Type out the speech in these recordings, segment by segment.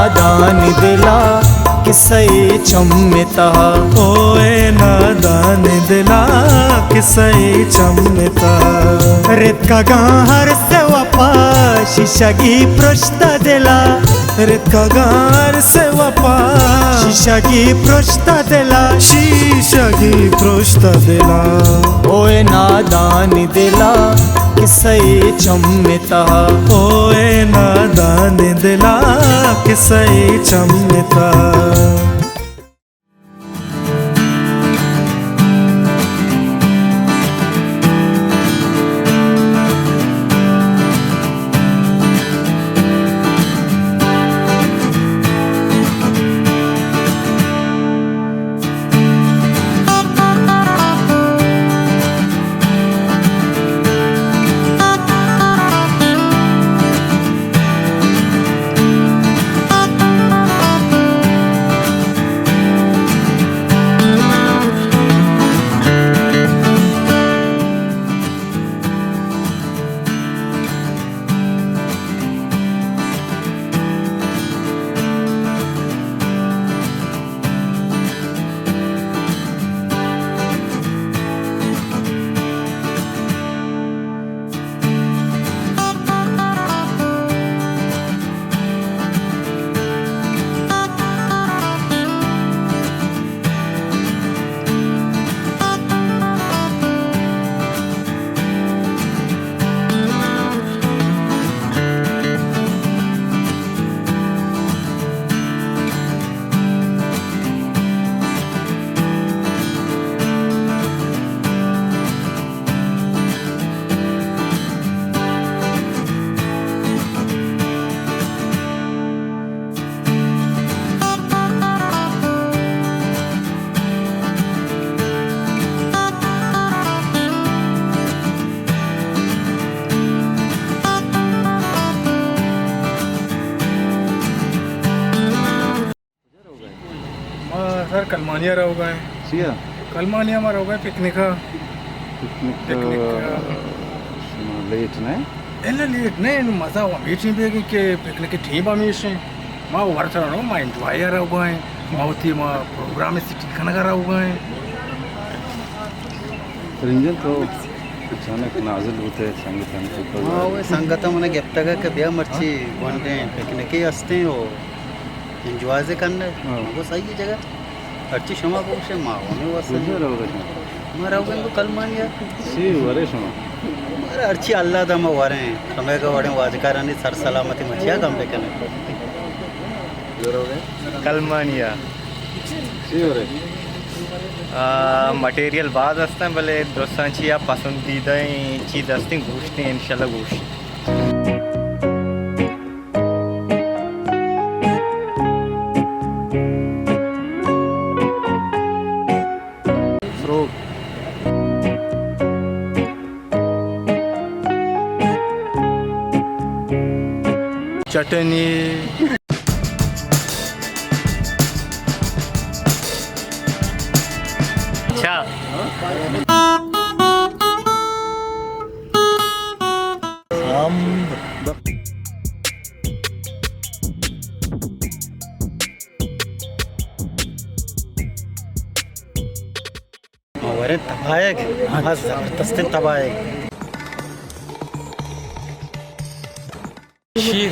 نادانی دلا کسے چم تہا۔ او اے نادانی دلا کسے چم تہا۔ رتکگاں ہر سے وپا شیشگی پرشتہ دلا۔ رتکگاں ہر سے وپا۔ شیشگی پرشتہ دلا۔ شیشگی پرشتہ دلا۔ او اے نادانی دلا کسے چم تہا۔ او اے نادانی دلا کسے چم تہا۔ ما سر کلمانیا روگا ایں۔ چیا؟ کلمانیا ما روگا ایں پکنک ءَ۔ پکنک ءَ۔ پکنک ءَ۔ شما لیٹ نہ؟ الا لیٹ نہ، نو مزہ ہمیش ایں بیگی کہ پکنک ٹیم ہمیش ایں۔ ما ورتر نو، ما انجوائے ءَ روگا ایں۔ ما وتی ما پروگرام سیٹی کنگا روگا ایں۔ رنجن تو اچانک نازل بوتے سنگتانی توکا؟ ہاں، وہ سنگت من گپتگا کہ بیا مرچی گونڈیں پکنکے ہستیں او انجوائے کنیں۔ ہاں۔ من گو صحیح جگہ۔ ہرچی شما بگوشے، ما ہمے واسطہ۔ کجا روگا شما؟ ما روگا ایں کلمانیا۔ چی ورے شما؟ مارا ہرچی اللہ دا ما وریں۔ شمئے گا وڑیں واجکارانی سر سلامتی مچیا کم بکنے۔ کلمانیا۔ چی ورے؟ آ، مٹیریل باز ہستیں، بلے درستاں چیا پسندیدہ ایں چیز ہستیں، گوشت ایں، انشاءاللہ گوشت۔ فروٹ۔ چٹنی۔ اچھا۔ وریں تباہگ، ہاں، زبردستیں تباہگ۔ شیر۔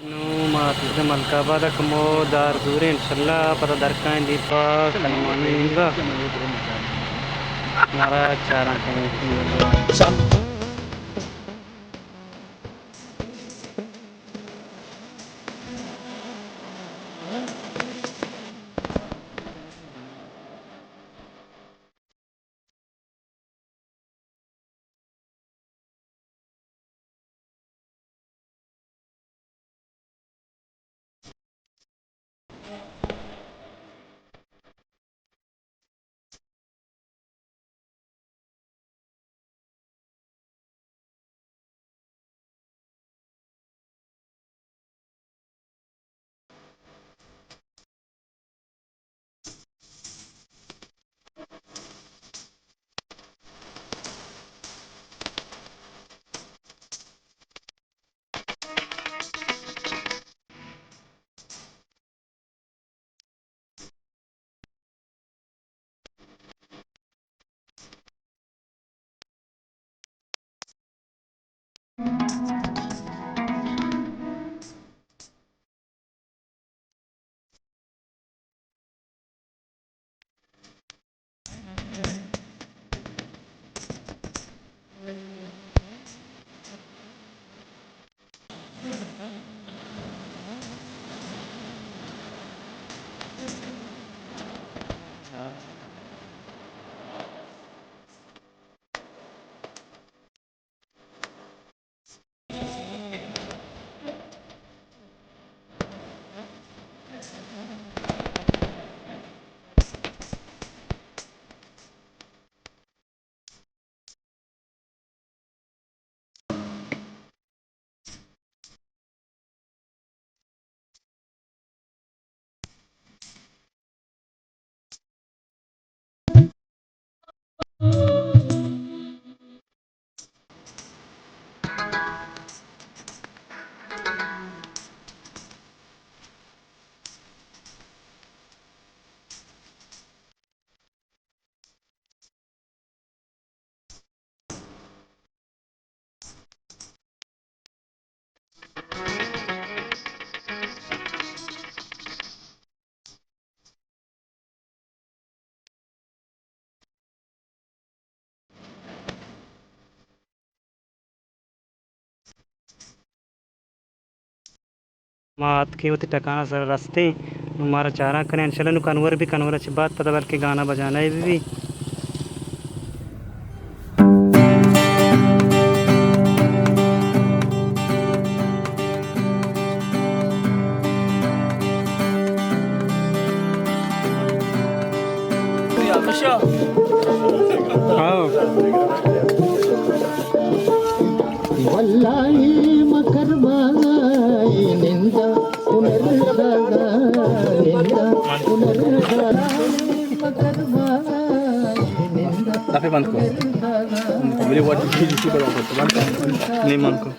نوں ما پیسہ ملک آباد ءَ کمو دار دوریں، انشاءاللہ پدا درکائیں دیپا کلمانی نیمگا۔ مارا چاراں کنیں۔ ما اتکیں وتی ٹکان ء سر ء رستیں، نوں مارا چاراں کنیں، انشاءاللہ نوں کنور بی، کنور ء چہ بعد پدا بلکیں گانا بجانا ء بی بی۔ ہاں۔ واللہ مکر مائی نندا، ہنر دادا نندا، ہنر دادا مکر مائی نندا۔ دفعہ بند کو۔ میرے واٹس ایپ کی بند کو۔ نہیں بند کو۔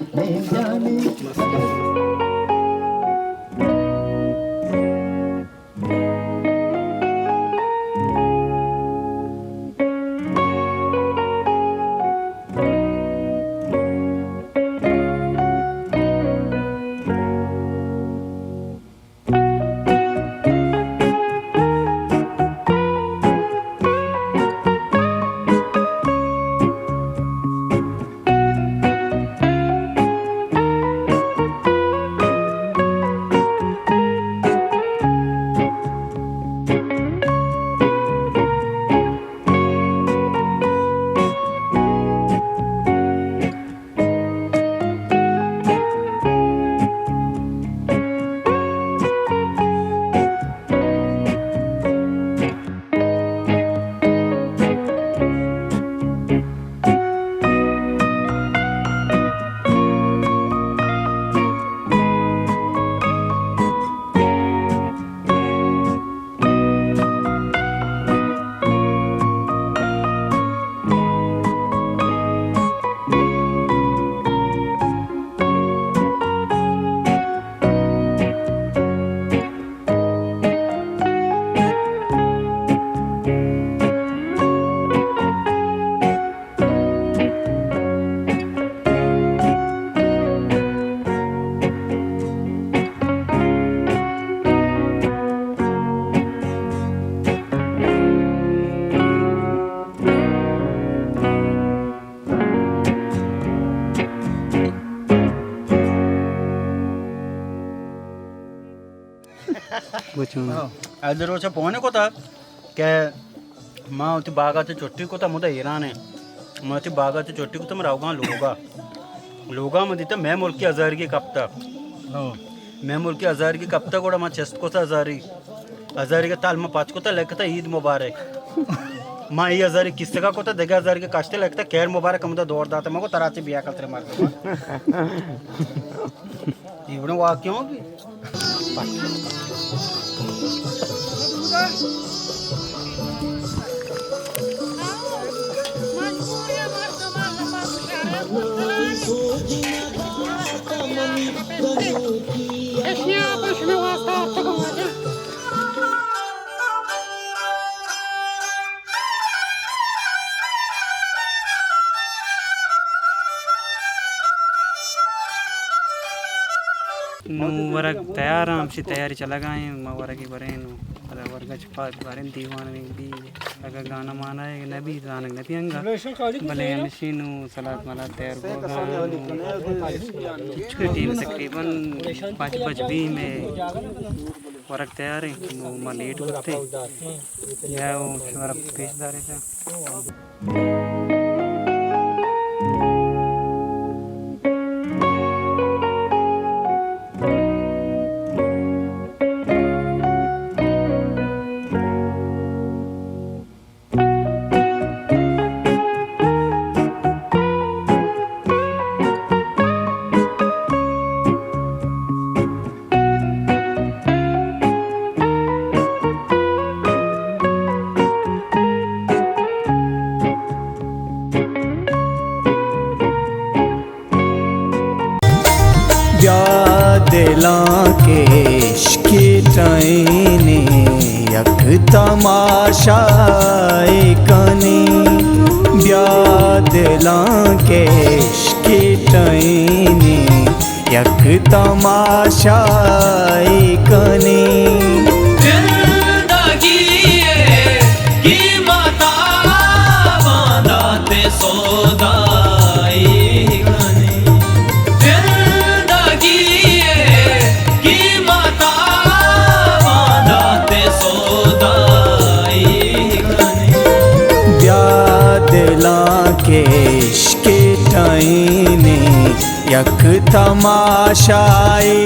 اے روچ فون کتا کہ ما وتی باغ ءَ چہ چھٹی کتا، مدا ایران ایں۔ ما وتی باغ ءَ چہ چھٹی کتا، ما روگاں لوگا۔ لوگا ما دیتا مئے ملکی ہزارگی کپتا۔ ہاں۔ مئے ملکی ہزارگی کپتا، گڑا ما چست کتا ہزاری۔ ہزاری کا تال ما پچ کتا، لکھتا عید مبارک۔ ما اے ہزاری کستگا کتا، دگہ ہزاری کا کشتے، لکھتا خیر مبارک، ہمدا دور داتا۔ ما گو ترا چہ بیا کل ترے مرد۔ اے وڑیں واقعہ ہوں بھی۔ نوں ورگ تیار ایں، ہمشی تیاری چلگا ایں، ما ورگی بریں نوں، پدا ورگا چہ پاد باریں دیوان میں بھی، اگر گانا مانا ہے نہ بھی، زانگ نہ بھی انگا، بلے ہمشی نوں سلاد ملاد تیار کو گا، نوں ٹیم تقریباً پانچ بج بھی میں ورگ تیار ایں، نوں ما لیٹ کرتے، یا وہ شمارا پیش دارے تھا۔ بیا دلاں کہ عشق ٹائنے یک تماشائے کنیں، بیا دلاں کہ عشق ٹائنے یک تماشائے کنیں۔ زندگی ءِ قیمت ءَ باندات سودائی کنیں۔ زندگی ءِ قیمت ءَ باندات سودائی کنیں۔ بیا دلاں کہ عشق ٹائنے یک تماشائے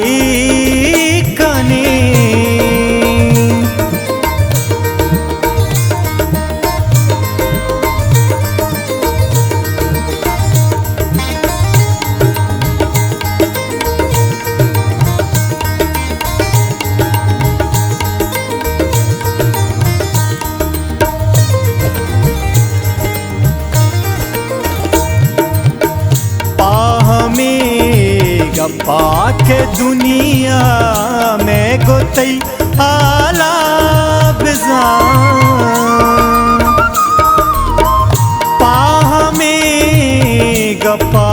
کنیں۔ پہ ہمے گپا کہ دنیا مئے گوں تئی حالا بزان، پہ ہمے گپا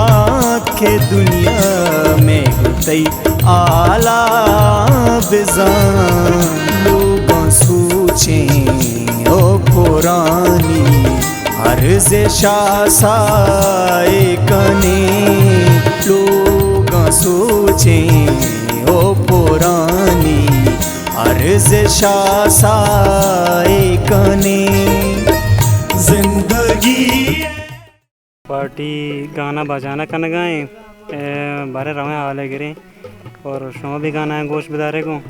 کہ دنیا مئے گوں تئی حالا بزان، لوگاں سوچیں او پرانی ارزشا سائے کنیں، لوگاں سوچیں او پرانی ارزشا سائے کنیں۔ زندگی پارٹی گانا بجانا کنگا ایں، اے، بارے رویں حالے گریں اور شما بھی گانا گوش بدارے گوں۔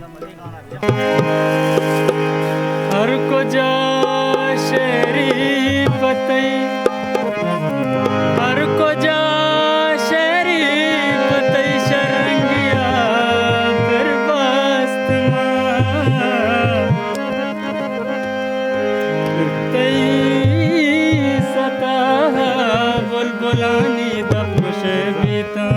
ہر کجا شعری پتئی، ہر کجا شعری پتئی شرنگیا پر باست ما۔ تئی ستا بلبلانی دپ گوشے بیتاں۔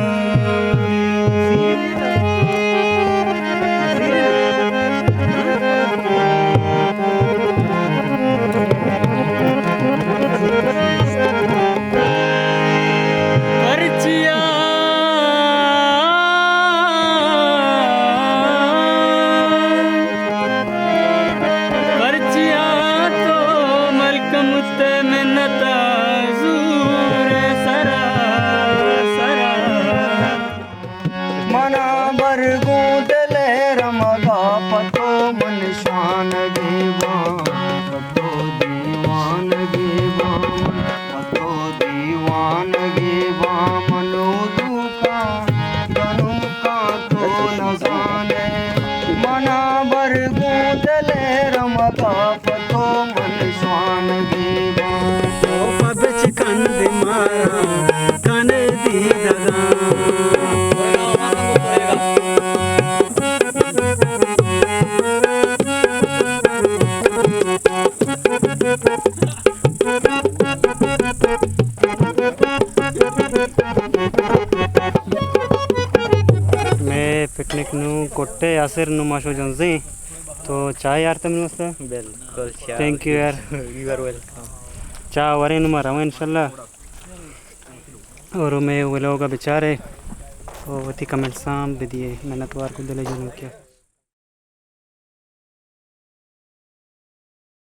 پرچیا، پرچیا تو ملکموت منتا زور سرا سرا۔ منا برگوں دل رمگا پتو من کن دیدگاں۔ مئے پکنک نوں کٹے، یاسر، نوں ما شو جنزیں۔ تو چائے یار تم نوں است؟ بالکل، چائے۔ Thank you یار۔ You are welcome۔ چائے وریں نوں ما رویں انشاءاللہ۔ اور مئے ولاگ ءَ بچارے، اور وتی کمنٹساں بدیے۔ منت وار کو دل جنوکیا۔